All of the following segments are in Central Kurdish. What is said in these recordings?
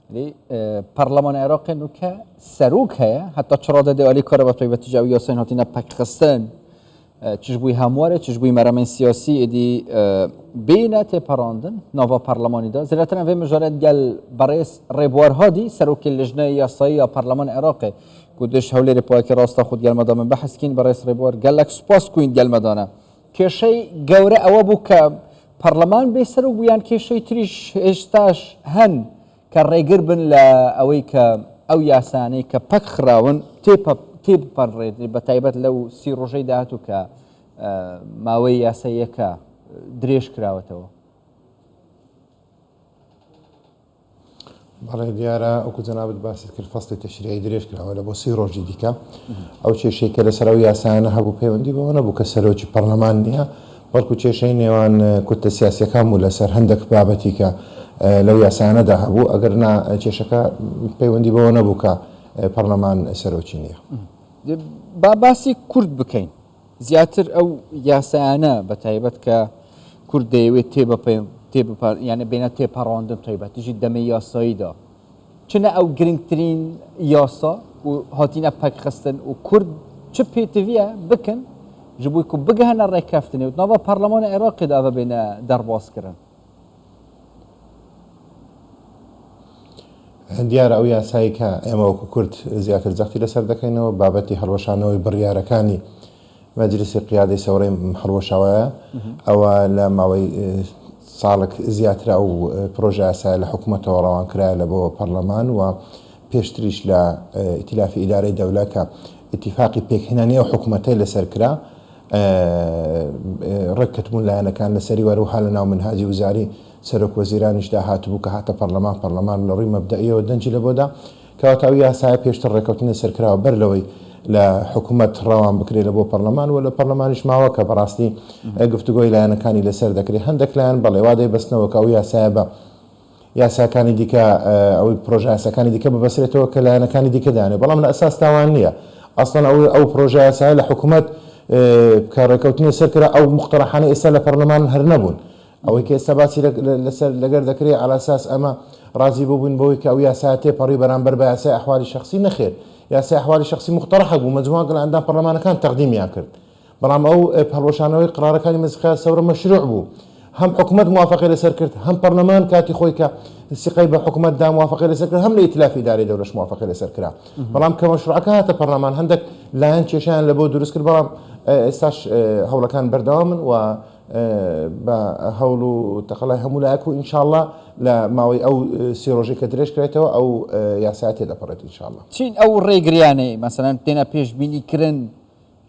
پەرلەمان عێراقێ نوکە سەرۆک هەیە هەتا چ ڕادە دێ ئالی کارە بە تایبەتی ئەو یاسایان هاتینە پەکخستن چش بووی هەموارێ چش بووی مەرەمێن سیاسی ئیدی بینە تێپەڕاندن ناڤا پەرلەمانیدا زیاتر ئەم vê mijarê gel بەڕێز ڕێبوار هادی سەرۆکی لژنەی یاسایی یا پەرلەمان عێراقێ ku diş Hewlêrê payekê rasta xwe gelmeda min behskîn بەڕێز ڕێبوار gelek spas کوین gelmedane کێشەی گەورە ئەوە بوو کە پەرلەمان بێ سەرۆک بوو یان کێشەی تریش هێشتاش هەن کە ڕێگر بن لە ئەوەی کە ئەو یاسانەی کە پەک خراون تێبپەڕێت بە تایبەت لەو سی ڕۆژەی داهاتوو کە ماوەی یاساییەکە درێژ کراوەتەوە؟ بەڵێ دیارە وەکو جەنابت باست کرد فەسڵی تەشریعی درێژ کراوە لە بۆ سی ڕۆژی دیکە ئەو کێشەی کە لەسەر ئەو یاسایانە هەبوو پەیوەندی بەوە نەبوو کە سەرۆکی پەرلەمان نییە بەڵکو کێشەی نێوان کوتلە سیاسیەکان بوو لەسەر هەندێک بابەتی کە لەو یاسایانەدا هەبوو ئەگەر نا کێشەکە پەیوەندی بەوە نەبوو کە پەرلەمان سەرۆکی نییە. با باسی کورد بکەین زیاتر ئەو یاسایانە بە تایبەت کە کورد دەیەوێت تێ یانە بێنە تێپەڕاندن تایبەتیشی دەمەی یاساییدا چنە ئەو گرنگترین یاسا و هاتینە پەکخستن و کورد چ پێتڤە بکەن ji bo ku bigihene rêkeftinê û nava پەرلەمانی عێراقیدا ئەvە بێنە دەربازکردن. دیارە ئەو یاسایی کە ئێمە وەکو کورد زیاتر جەختی لەسەر دەکەینەوە بابەتی هەڵوەشانەوەی بڕیارەکانی مەجلیسی قیادەی سەورەی هەڵوەشاوەیە ئەوە لە ماوەی ساڵک زیاترە ئەو پرۆژە یاسایە لە حکوومەتەوە ڕەوان کرایە لە بۆ پەرلەمان و پێشتریش لە ئیتلافی ئیدارەی دەولە کە ئیتیفاقی پێکهێنانی ئەو حکوومەتەی لەسەر کرا ڕێککەتبوون لایەنەکان لەسەری و هەروەها لە ناو منهاجی وزاری سەرۆک وەزیرانیشدا هاتبوو کە هاتە پەرلەمان پەرلەمان لە ڕووی مەبدەئیەوە دەنگی لە بۆ دا کەواتە ئەو یاسایە پێشتر ڕێکەوتن لەسەر کراوە بەر لەوەی لە حکومەت ڕەوان بکرێت لە بۆ پەرلەمان و لە پەرلەمانیش ماوە کە بەڕاستی گفتوگۆی لایەنەکانی لەسەر دەکرێت هەندێک لایەن بەڵێ وا دەیبەستنەوە کە ئەو یاسایە بە یاساکانی دیکە ئەوەی پرۆژە یاساکانی دیکە ببەسرێتەوە کە لایەنەکانی دیکە دانێ بەڵام لە ئەساس تاوان نییە ئەسڵەن ئەو ئەو پرۆژە یاسایە لە حکومەت کە ڕێکەوتنی سەر کرا ئەو مقتەرەحانە ئێستا لە پەرلەمان هەر نەبوون ئەوەی کە ئێستا باسی لەسەر لەگەر دەکرێ عەلاساس ئەمە ڕازی ببووین بەوەی کە ئەو یاسایە تێپەڕی بەرامبەر بە یاسای ئەحوالی شەخسی نەخێر یاسای ئەحوالی شەخسی مقتەرەحەک بوو مەجموعەک لە ئەندام پەرلەمانەکان تەقدیمیان کرد بەڵام ئەو هەڵوەشانەوەی قرارەکانی مەجلیسی سەورە مەشروع بوو هەم حکومەت موافقەی لەسەر کرد هەم پەرلەمان کاتی خۆی کە سیقەی بە حکومەت دا موافقەی لەسەر کرد هەم لە ئیتلافی ئیدارەی دەولەش موافقەی لەسەر کرا بەڵام کە مەشروعەکە هاتە پەرلەمان هەندێک لایەن کێشەیان لە بۆ دروست کرد بەڵام ئێستاش هەوڵەکان بەردەوامن و بە هەوڵ و تەقەلای هەموو لایەک و ئینشاڵڵا لە ماوەی ئەو سی ڕۆژەی کە درێژ کرێتەوە ئەو یاسایە تێدەپەڕێت ئینشاڵڵا. چین ئەو ڕێگریانەی مەسەلەن تێنە پێشبینی کرن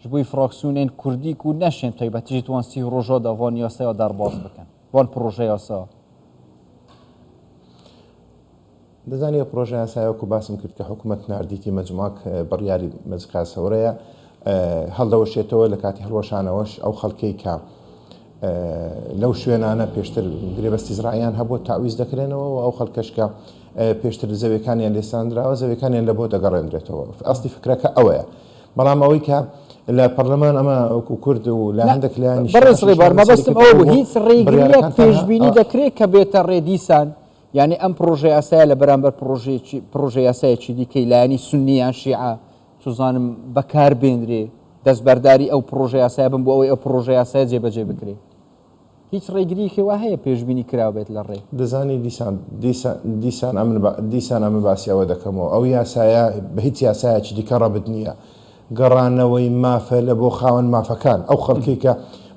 ji bo fraksyonên Kurdî ku neşên taybetî jî di wan sî roja de van yasaya derbas bikin, van proje yasa. دەزانی ئەو پرۆژە یاسایە وەکو باسم کرد کە حکومەت ناردیتی مەجموعەک بڕیاری مەجقا سەورەیە هەڵدەوەشێتەوە لە کاتی هەڵوەشانەوەش ئەو خەڵکەی کە لەو شوێنانە پێشتر گرێبەستی زراعیان هەبووە تاویز دەکرێنەوە و ئەو خەڵکەش کە پێشتر زەویەکانیان لێساندراوە زەویەکانیان لە بۆ دەگەڕێنرێتەوە ئەستی فکرەکە ئەوەیە بەڵام ئەوەی کە لە پەرلەمان ئەمە وەکو کورد و لە هەندێک لایەنیش بەڕێز ڕێبوار مەبەستم ئەوە بوو هیچ ڕێگرییەک پێشبینی دەکرێت کە بێتە ڕێ دیسان یانی ئەم پڕۆژە یاسایە لە بەرامبەر پڕۆژەیەکی پڕۆژە یاسایەکی دیکەی لایەنی سوننی یان شیعە چوزانم بەکار بێنرێ دەستبەرداری ئەو پڕۆژە یاسایە بن بۆ ئەوەی ئەو پڕۆژە یاسایە جێبەجێ بکرێ هیچ ڕێگرییەکی وا هەیە پێشبینی کراوبێت لە ڕێ؟ دەزانی دیسان دیسان دیسان ئەمن دیسان ئەمن باسی ئەوە دەکەمەوە ئەو یاسایە بە هیچ یاسایەکی دیکە ڕەبت نییە گەڕانەوەی مافە لە بۆ خاوەن مافەکان، ئەو خەڵکەی کە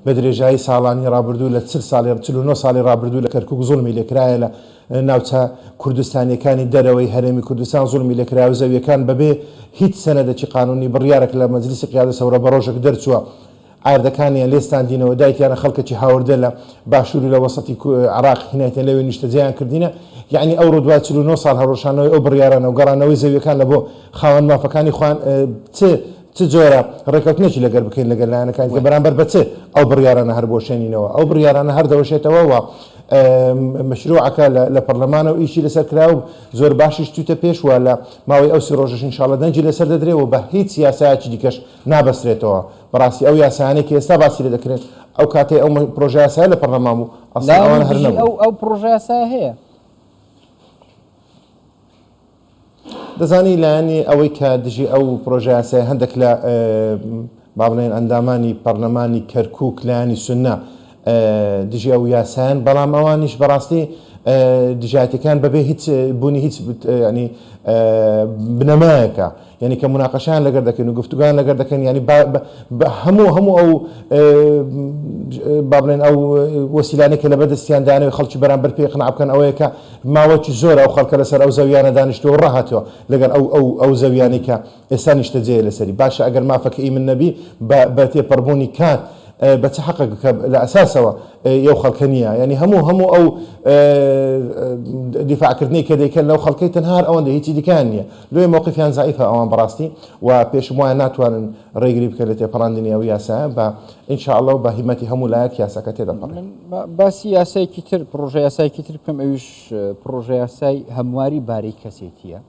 بە درێژایی ساڵانی ڕابردوو لە چل ساڵی 49 ساڵی ڕابردوو لە کەرکوک زوڵمی لێکرایە لە ناوچە کوردستانیەکانی دەرەوەی هەرێمی کوردستان زوڵمی لێکرایە و زەویەکان بەبێ هیچ سەنەدەکی قانونی بڕیارەک لە مەجلیسی قیادە سەورە بە ڕۆژەک دەرچووە عەردەکانیان لێ ستاندینەوە دایتیانە خەڵکەکی هاوردە لە باشوور و لە وەسەتی عێراق هینایتیان لەوێ نیشتەجێیان کردینە یەعنی ئەوڕۆ دوای 49 ساڵ هەڵوەشانەوەی ئەو بڕیارانە و گەڕانەوەی زەویەکان لە بۆ خاوەن مافەکانی خۆیان چ چ جۆرە ڕێکەوتنێکی لەگەر بکەین لەگەر لایەنەکانی کە بەرامبەر بە چ ئەو بڕیارانە هەر بۆشێنینەوە ئەو بڕیارانە هەر دەوەشێتەوە و مەشروعەکە لە پەرلەمانە و ئیشی لەسەر کرا و زۆر باشیش چووتە پێش و لە ماوەی ئەو سی ڕۆژەش ئینشاڵڵا دەنگی لەسەر دەدرێ و بە هیچ یاسایەکی دیکەش نابەسترێتەوە. بەڕاستی ئەو یاسایانەی کە ئێستا باسی لێ دەکرێن ئەو کاتەی ئەو پرۆژە یاسایە لە پەرلەمان بوو ئەسڵەن لایەنی ئەوانە هەر دژی نەبوون. ئەو ئەو پرۆژە یاسایە هەیە. دەزانی لایەنی ئەوەی کە دژی ئەو پرۆژەیاسایە هەندێک لە با بڵێن ئەندامانی پەرلەمانی کەرکوک لایەنی سوننە دژی ئەو یاسایەن، بەڵام ئەوانیش بەڕاستی دژایەتیەکان بەبێ هیچ بوونی هیچ ینی بنەمایەکە یعنی کە مناقەشیان لەگەر دەکەن و گفتوگان لەگەر دەکەن ینی هەموو هەموو ئەو با بڵێن ئەو وەسیلانەی کە لە بەدەستیان دانەوەی خەڵکی بەرامبەر پێ قناع بکەن ئەوەیە کە ماوەکی زۆرە ئەو خەڵکە لەسەر ئەو زەویانە دانیشتووە و ڕاهاتووە لەگەر ئەو ئەو ئەو زەویانەی کە ئێستا نیشتەجێیە لەسەری باشە ئەگەر مافەکە ئی من نەبی بە بە تێپەڕبوونی کات بە چ حەقێک کە لە ئەساسەوە یەو خەڵکە نییە یعنی هەموو هەموو ئەو دیفاعکردنەی کە دەیکەن لەو خەڵکەی تەنها هەر ئەوەندە هیچی دیکەیان نییە لۆیە مەوقفیان زەعیفە ئەوان بەڕاستی و پێشم وایە ناتوانن ڕێگری بکەن لە تێپەڕاندنی ئەو یاسایە بە ان شاء اللە و بە هیمەتی هەموو لایەک یاساکە تێدەپەڕێ. من باسی یاسایەکی تر پڕۆژە یاسایەکی تر بکەم ئەویش پڕۆژە یاسای هەمواری بارەی کەسێتیە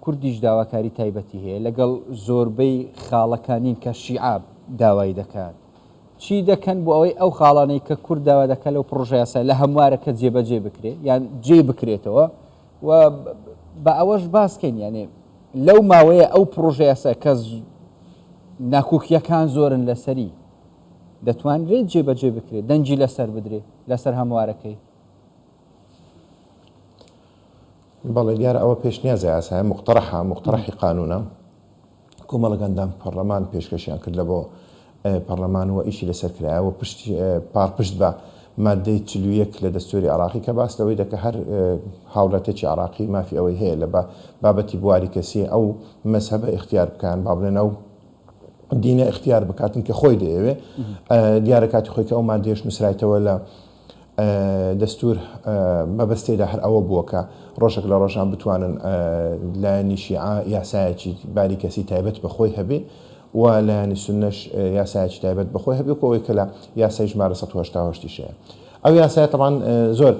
کوردیش داواکاری تایبەتی هەیە لەگەڵ زۆربەی خاڵەکانین کە شیعە داوای دەکات چی دەکەن بۆ ئەوەی ئەو خاڵانەی کە کورد داوا دەکات لەو پڕۆژە یاسای لە هەموارەکە جێبەجێ بکرێ یان جێ بکرێتەوە و بە ئەوەش باسکەین یانێ لەو ماوەیە ئەو پڕۆژە یاسا کە ناکۆکییەکان زۆرن لەسەری دەتوانرێت جێبەجێ بکرێت دەنگی لەسەر بدرێت لەسەر هەموارەکەی؟ بەڵێ دیارە ئەوە پێشنیازە یاسایە مقتەرەحە مقتەرەحی قانونە کۆمەڵێک ئەندام پەڕلەمان پێشکەشیان کرد لە بۆ پەڕلەمان و ئیشی لەسەر کرایە و پشت پاڵپشت بە مادەی 41 لە دەستوری عراقی کە باس لەوەی دەکە هەر هاوڵاتێکی عراقی مافی ئەوەی هەیە لە بابەتی بواری کەسی ئەو مەزهەبە ئیختیار بکەن با بڵێن ئەو دینە ئیختیار بکاتن کە خۆی دەیەوێ دیارە کاتی خۆی کە ئەو مادەیەش نووسرایتەوە لە دەستوور مەبەست تێیدا هەر ئەوە بووە کە ڕۆژێک لە ڕۆژان بتوانن لایەنی شیعە یاسایەکی باری کەسی تایبەت بە خۆی هەبێ و لایەنی سوننەش یاسایەکی تایبەت بە خۆی هەبێ وەکو ئەوەی کە لە یاسای ژمارە 188 یش هەیە. ئەو یاسایە تەبعەن زۆر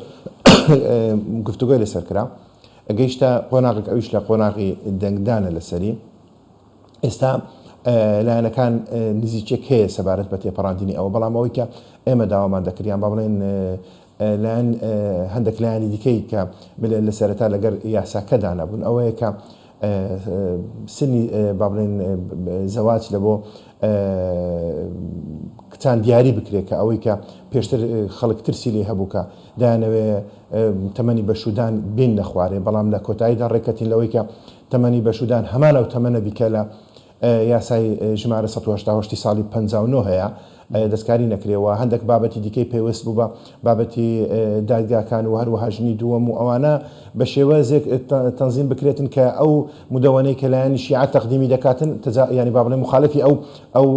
گفتوگۆی لەسەر کرا گەیشتە قۆناغێک ئەویش لە قۆناغی دەنگدانە لەسەری. ئێستا لایەنەکان نزیکێک هەیە سەبارەت بە تێپەڕاندنی ئەوە، بەڵام ئەوەی کە ئێمە داوامان دەکرد یان با بڵێن لایەن هەندێک لایەنی دیکەی کە لە سەرەتا لەگەر یاساکەدا نەبوون ئەوەیە کە سنی با بڵێن زەواج لە بۆ کچان دیاری بکرێت کە ئەوەی کە پێشتر خەڵک ترسی لێ هەبوو کە دایانەوێ تەمەنی بەشودان بین نەخوارێ بەڵام لە کۆتاییدا ڕێکەتین لەوەی کە تەمەنی بەشودان هەمان ئەو تەمەنە بی کە لە یاسای ژمارە 188 ی ساڵی 59 هەیە دەستکاری نەکرێ و هەندێک بابەتی دیکەی پەیوەست بوو بە بابەتی دادگاکان و هەروەها ژنی دووەم و ئەوانە بە شێوازێک تەنزیم بکرێتن کە ئەو مدەوەنەی کە لایەنی شیعە تەقدیمی دەکاتن تەجا یانی با بڵێ مخالفی ئەو ئەو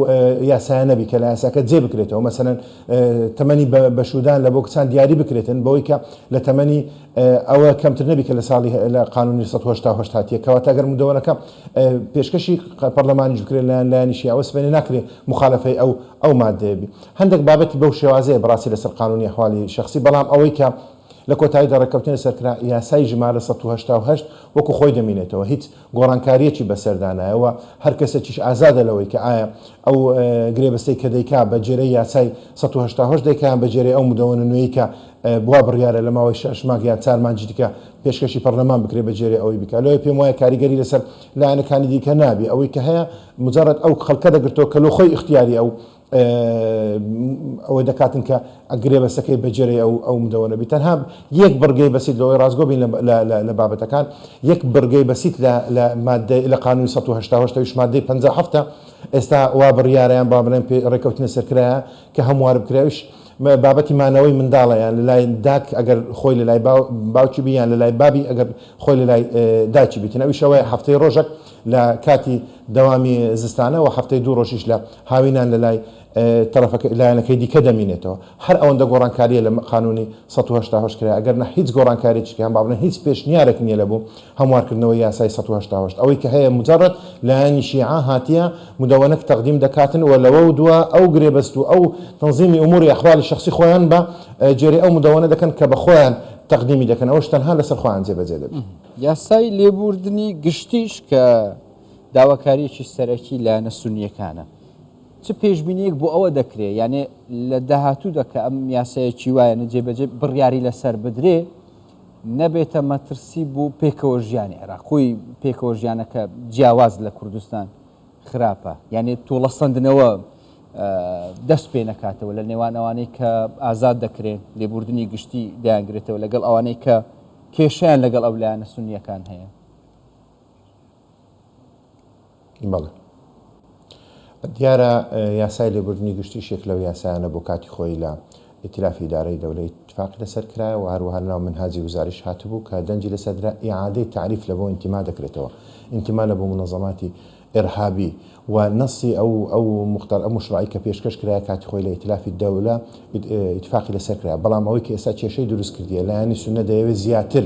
یاسایە نەبی کە لە یاساکە جێ بکرێتەوە مەسەلەن تەمەنی بەشودان لە بۆ کچان دیاری بکرێتن بەوەی کە لە تەمەنی ئەوە کەمتر نەبی کە لە ساڵی لە قانونی 188 هاتیە کەواتە ئەگەر مدەوەنەکە پێشکەشی پەرلەمانیش بکرێت لایەن لایەنی شیعەوە سبەینێ ناکرێ مخالەفەی ئەو ئەو مادەیە بی هەندێک بابەتی بەو شێوازەیە بەڕاستی لەسەر قانونی ئەحوالی شەخسی بەڵام ئەوەی کە لە کۆتاییدا ڕێککەوتنی لەسەر کرا یاسای ژمارە 188 وەکو خۆی دەمینێتەوە هیچ گۆڕانکارییەکی بەسەردا نایە و هەر کەسێکیش ئازادە لەوەی کە ئایا ئەو گرێبەستەی کە دەیکا بە گوێرەی یاسای 188 دەیکا یان بە گوێرەی ئەو مدەوەنە نوێی کە وا بڕیارە لە ماوەی شەش مانگ یان چار مانگی دیکە پێشکەشی پەرلەمان بکرێت بە گوێرەی ئەوەی بکا. لۆیە پێم وایە کاریگەری لەسەر لایەنەکانی دیکە نابێ. ئەوەی کە هەیە مجەڕەد ئەو خەڵکە دەگرتەوە کە لۆ خۆی ئیختیاری ئەو ئەوە دەکاتن کە گرێبەستەکەی بە گوێرەی ئەو ئەو مدەوەنە بی. تەنها یەک بڕگەی بەسیت لەوەی ڕاستگۆ بین لە لە لە بابەتەکان یەک بڕگەی بەسیت لە لە مادەی لە قانوونی 188 ئەویش مادەی 57 ئێستا وا بڕیارە یان با بڵێن پێ ڕێکەوتنە سەر کرایە کە هەموار بکرێ ئەویش بابەتی مانەوەی منداڵە یان لەلای داک ئەگەر خۆی لەلای باوکی بی یان لەلای بابی ئەگەر خۆی لەلای دایکی بیتن ئەویش ئەوەیە هەفتەی ڕۆژەک لە کاتی دەوامی زستانە و هەفتەی دوو ڕۆژیش لە هاوینان لەلای تەرەفەکە لایەنەکەی دیکە دەمینێتەوە هەر ئەوەندە گۆڕانکاریە لە قانونی 188 کرا ئەگەر نە هیچ گۆڕانکاریی یان با بڵێن هیچ پێشنیارێک نییە لە بۆ هەموارکردنەوەی یاسای 188 ئەوەی کە هەیە مجرد لایەنی شیعە هاتیە مدەوەنەک تەقدیم دەکاتن و لەوەو دوا ئەو گرێبەست و ئەو تەنزیمی ئوموری ئەحوالی شەخسی خۆیان بە گوێرەی ئەو مدەوەنە دەکەن کە بە خۆیان تەقدیمی دەکەن ئەوەش تەنها لەسەر خۆیان جێبەجێ دەبێت. یاسای لێبووردنی گشتیش کە داواکارییەکی سەرەکی لایەنە سوننییەکانە، چ پێشبینییەک بۆ ئەوە دەکرێ؟ یانێ لە داهاتوودا کە ئەم یاسایەکی وایە جێبەجێ بڕیاری لەسەر بدرێ، نەبێتە مەترسی بۆ پێکەوە ژیانی عێراق خۆی پێکەوە ژیانەکە جیاواز لە کوردستان خراپە یعنی تۆڵەسەندنەوە دەست پێ نەکاتەوە لە نێوان ئەوانەی کە ئازاد دەکرێن لێبوردنی گشتی دەیانگرێتەوە لەگەڵ ئەوانەی کە کێشیان لەگەڵ ئەو لایەنە سونیەکان هەیە. بەڵێ دیارە یاسای لێبوردنی گشتیش یەک لەو یاسایانە بۆ کاتی خۆی لە ئیتلافی ئیدارەی دەولە ئیتفاقی لەسەر کرایە و هەروەها لەناو منهاجی وزاریش هاتبوو کە دەنگی لەسەر درا ئیعادەی تەعریف لە بۆ ئینتیما دەکرێتەوە ئینتیما لە بۆ مونەزەماتی ئیرهابی و نەسی ئەو ئەو مختار ئەو مشروعی کە پێشکەش کرایە کاتی خۆی لە ئیتلافی دەولە ئیتفاقی لەسەر کرا بەڵام ئەوەی کە ئێستا کێشەی دروست کردیە لایەنی سوننە دەیەوێت زیاتر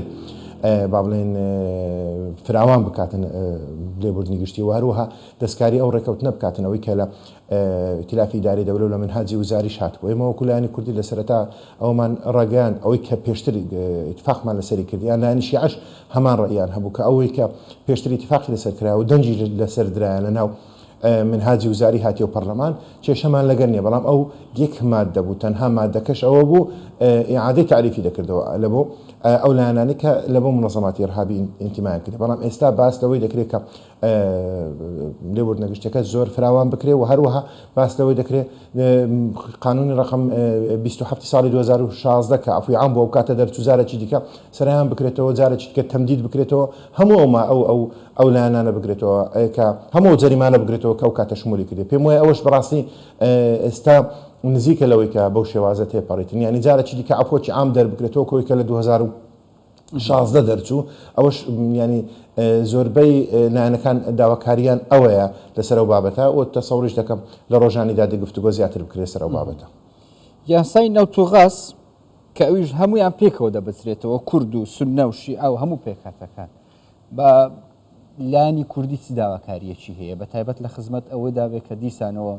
با بڵێن فراوان بکاتن لێبوردنی گشتی و هەروەها دەستکاری ئەو ڕێکەوتنە بکاتن ئەوەی کە لە ئیتلافی ئیداری دەولە و لە منهاجی وزاریش هاتبوو ئێمە وەکو لایەنی کوردی لە سەرەتا ئەومان ڕاگەیاند ئەوەی کە پێشتر ئیتفاقمان لەسەری کرد یان لایەنی شیعەش هەمان ڕەئیان هەبوو کە ئەوەی کە پێشتر ئیتفاقی لەسەر کرا و دەنگی لەسەر درایە لە ناو منهاجی وزاری هاتیەو پەرلەمان کێشەمان لەگەر نیە بەڵام ئەو یەک ماددە بوو تەنها مادەکەش ئەوە بوو ئیعادەی تەعریفی دەکردەوە لە بۆ ئەو لایەنانەی کە لە بۆ منەزەماتی ئیرهابی ئینتیمایان کرد بەڵام ئێستا باس لەوەی دەکرێت کە لێبوردنە گشتیەکە زۆر فراوان بکرێ و هەروەها باس لەوەی دەکرێت قانونی ڕقم 27 ساڵی 2016 کە عفوی عام بۆ ئەو کاتە دەرچوو جارێکی دیکە سەرایان بکرێتەوە جارێکی دیکە تەمدید بکرێتەوە هەموو ئەو ئەو ئەو ئەو لایەنانە بگرێتەوە کە هەموو جەریمانە بگرێتەوە کە ئەو کاتە شمولی کردێ پێم وایە ئەوەش بەڕاستی ئێستا نزیکە لەوەی کە بەو شێوازە تێپەڕیتن یعنی جارێکی دیکە عفوەکی عام دەربکرێتەوە کۆی کە لە 2016 دەرچوو ئەوەش ینی زۆربەی لایەنەکان داواکاریان ئەوەیە لەسەر ئەو بابەتە و تەسەوریش دەکەم لە ڕۆژانی دادێ گفتوگۆ زیاتر بکرێت سەر ئەو بابەتە. یاسای نەوت و غاز کە ئەویش هەموویان پێکەوە دەبەسترێتەوە کورد و سوننە و شیعە و هەموو پێکهاتەکان بە لایەنی کوردی چ داواکارییەکی هەیە بە تایبەت لە خزمەت ئەوەدا بێ کە دیسانەوە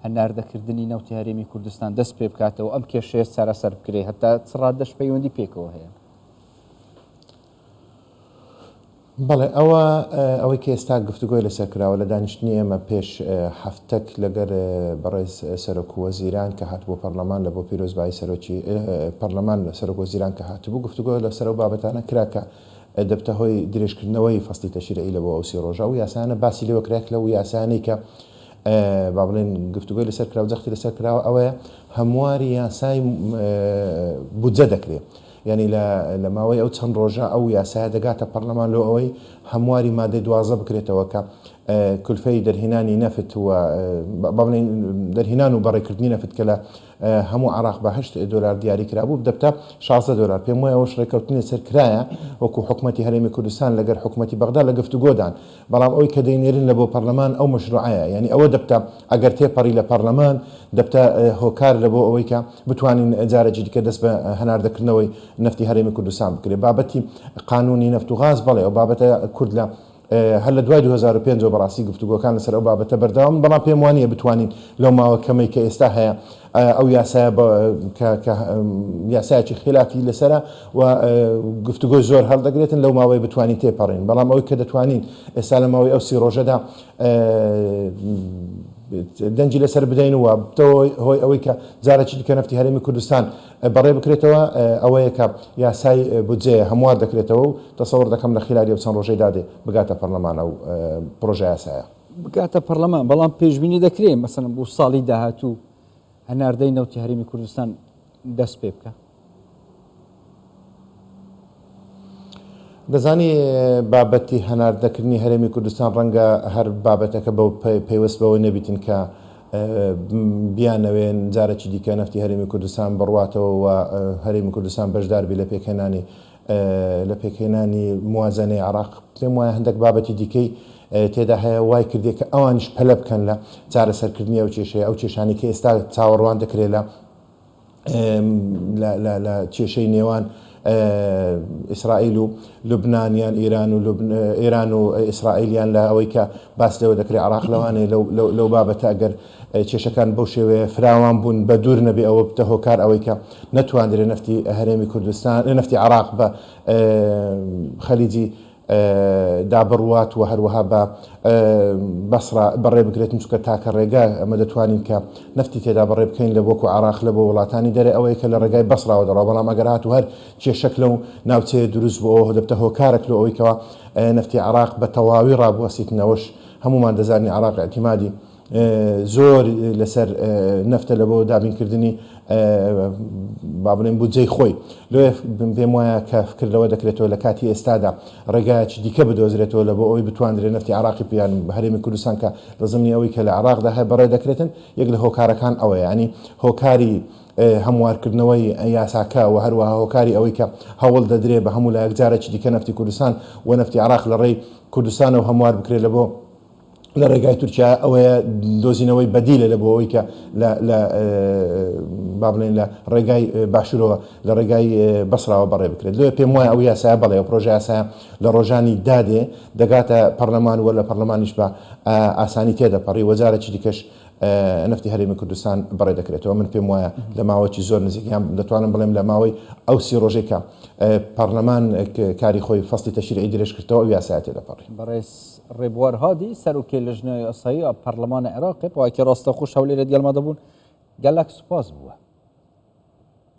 هەناردەکردنی نەوتی هەرێمی کوردستان دەست پێ بکاتەوە ئەم کێشەیە چارەسەر بکرێ هەتا چ ڕادەش پەیوەندی پێکەوە هەیە؟ بەڵێ ئەوە ئەوەی کە ئێستا گفتوگۆی لەسەر کراوە لە دانیشتنی ئێمە پێش هەفتەک لەگەر بەڕێز سەرۆک وەزیران کە هاتبوو پەرلەمان لە بۆ پیرۆزبایی سەرۆکی پەرلەمان سەرۆک وەزیران کە هاتبوو گفتوگۆ لەسەر ئەو بابەتانە کرا کە دەبتە هۆی درێژکردنەوەی فەسلی تەشریعی لە بۆ ئەو سی ڕۆژە ئەو یاسایانە باسی لێوە کرا لەو یاسایانەی کە با بڵێن گفتوگۆی لەسەر کرا و جەختی لەسەر کراوە ئەوەیە هەمواری یاسای بودجە دەکرێت یانی لە لە ماوەی ئەو چەند ڕۆژە ئەو یاسایە دەگاتە پەڕلەمان لۆ ئەوەی هەمواری مادەی 12 بکرێتەوە کە کولفەی دەرهێنانی نەفت و با بڵێین دەرهێنان و بەڕێکردنی نەفت کە لە هەموو عراق بە 8 دۆلار دیاری کرابوو دەبتە 16 دۆلار. پێم وایە ئەوەش ڕێککەوتنی لەسەر کرایە وەکو حکومەتی هەرێمی کوردستان لەگەر حکومەتی بەغدا لە گفتوگۆدان بەڵام ئەوەی کە دەینێرن لە بۆ پەرلەمان ئەو مەشروعەیە یانی ئەوە دەبتە ئەگەر تێپەڕی لە پەرلەمان دەبتە هۆکار لە بۆ ئەوەی کە بتوانین جارێکی دیکە دەست بە هەناردەکردنەوەی نەفتی هەرێمی کوردستان بکرێت. بابەتی قانونی نەفت و غاز بەڵێ ئەو بابەتە کورد لە هەر لە دوای 2005 ەوە بەڕاستی گفتوگۆکان لەسەر ئەو بابەتە بەردەوامن بەڵام پێم وانییە بتوانین لەو ماوە کەمەی کە ئێستا هەیە ئەو یاسایە کە کە یاسایەکی خلافی لەسەرە و گفتوگۆی زۆر هەڵدەگرێتن لەو ماوەی بتوانین تێپەڕین بەڵام ئەوەی کە دەتوانین ئێستا لە ماوەی ئەو سی ڕۆژەدا دەنگی لەسەر بدەین و هۆی ئەوەی کە جارێکی دیکە نەفتی هەرێمی کوردستان بەڕێ بکرێتەوە ئەوەیە کە یاسای بودجەیە هەموار دەکرێتەوە و تەسەوڕ دەکەم لە خیلالی ئەو چەند ڕۆژەی دادێ بگاتە پەرلەمان ئەو پڕۆژە یاسایە. بگاتە پەرلەمان، بەڵام پێشبینی دەکرێ مەسەلەن بۆ ساڵی داهاتوو هەناردەی نەوتی هەرێمی کوردستان دەست پێ بکا؟ دەزانی بابەتی هەناردەکردنی هەرێمی کوردستان ڕەنگە هەر بابەتەکە بەو پەیوەست بەوە نەبیتن کە بیانەوێن جارێکی دیکە نەفتی هەرێمی کوردستان بڕواتەوە و هەرێمی کوردستان بەشدار بی لە پێکهێنانی لە پێکهێنانی موازەنەی عێراق. پێم وایە هەندێک بابەتی دیکەی تێدا هەیە وای کردیە کە ئەوانیش پەلە بکەن لە چارەسەرکردنی ئەو کێشەیە، ئەو کێشانەی کە ئێستا چاوەڕوان دەکرێت لە لە کێشەی نێوان ئیسرائیل و لوبنان یان ئێران و ئێران و ئیسرائیل یان لە ئەوەی کە باس لەوە دەکرێت عێراق لەوانەیە لەو بابەتە ئەگەر کێشەکان بەو شێوەیە فراوان بوون بە دوور نەبێ ئەوە بتە هۆکار ئەوەی کە نەتواندرێ نەفتی هەرێمی کوردستان نەفتی عێراق بە خەلیجی. دا بڕوات و هەروەها بە بەسڕا بەڕێ بکرێتن چونکە تاکە ڕێگا ئەمە دەتوانین کە نەفتی تێدا بەڕێ بکەین لە وەکو عێراق لە بۆ وڵاتانی دەرێ ئەوەیە کە لە ڕێگای بەسڕاوە دەڕوا بەڵام ئەگەر هاتوو هەر کێشەک لەو ناوچەیە دروست بوو ئەوە دەبتە هۆکارەک لۆ ئەوەی کەوا نەفتی عێراق بە تەواوی ڕابوەسیتن ئەوەش هەموومان دەزانین عێراق ئیعتیمادی زۆر لەسەر نەفتە لە بۆ دابینکردنی با بڵێن بودجەی خۆی لۆیە پێم وایە کە فکر لەوە دەکرێتەوە لە کاتی ئێستادا ڕێگایەکی دیکە بدۆزرێتەوە لە بۆ ئەوەی بتواندرێت نەفتی عراقی پیان هەرێمی کوردستان کە لە زمنی ئەوەی کە لە عراقدا هەیە بەڕێ دەکرێتن یەک لە هۆکارەکان ئەوەیە ینی هۆکاری هەموارکردنەوەی یاساکە و هەروەها هۆکاری ئەوەی کە هەوڵ دەدرێ بە هەموو لایەک جارێکی دیکە نەفتی کوردستان و نەفتی عراق لە ڕێی کوردستانەوە هەموار بکرێت لە بۆ لە ڕێگای تورکیا ئەوەیە دۆزینەوەی بەدیلە لە بۆ ئەوەی کە لە لە با بڵێن لە ڕێگای باشوورەوە لە ڕێگای بەسراوە بەڕێ بکرێت لۆیە پێم وایە ئەو یاسایە بەڵێ ئەو پرۆژە یاسایە لە ڕۆژانی دادێ دەگاتە پەرلەمان و لە پەرلەمانیش بە ئاسانی تێدەپەڕی و جارێکی دیکەش نەفتی هەرێمی کوردستان بەڕێ دەکرێتەوە من پێم وایە لە ماوەکی زۆر نزیک یان دەتوانم بڵێم لە ماوەی ئەو سی ڕۆژەی کە پەرلەمان کاری خۆی فەستی تەشریعی درێژ کردەوە ئەو یاسایە تێدەپەڕی. بەڕێز ڕێبوار هادی سەرۆکی لجنەی یاسایی پەرلەمان عێراقی پاکی ڕاستەخۆش هەولێرە دیالما دەبوون گەلەک سوپاس بووە.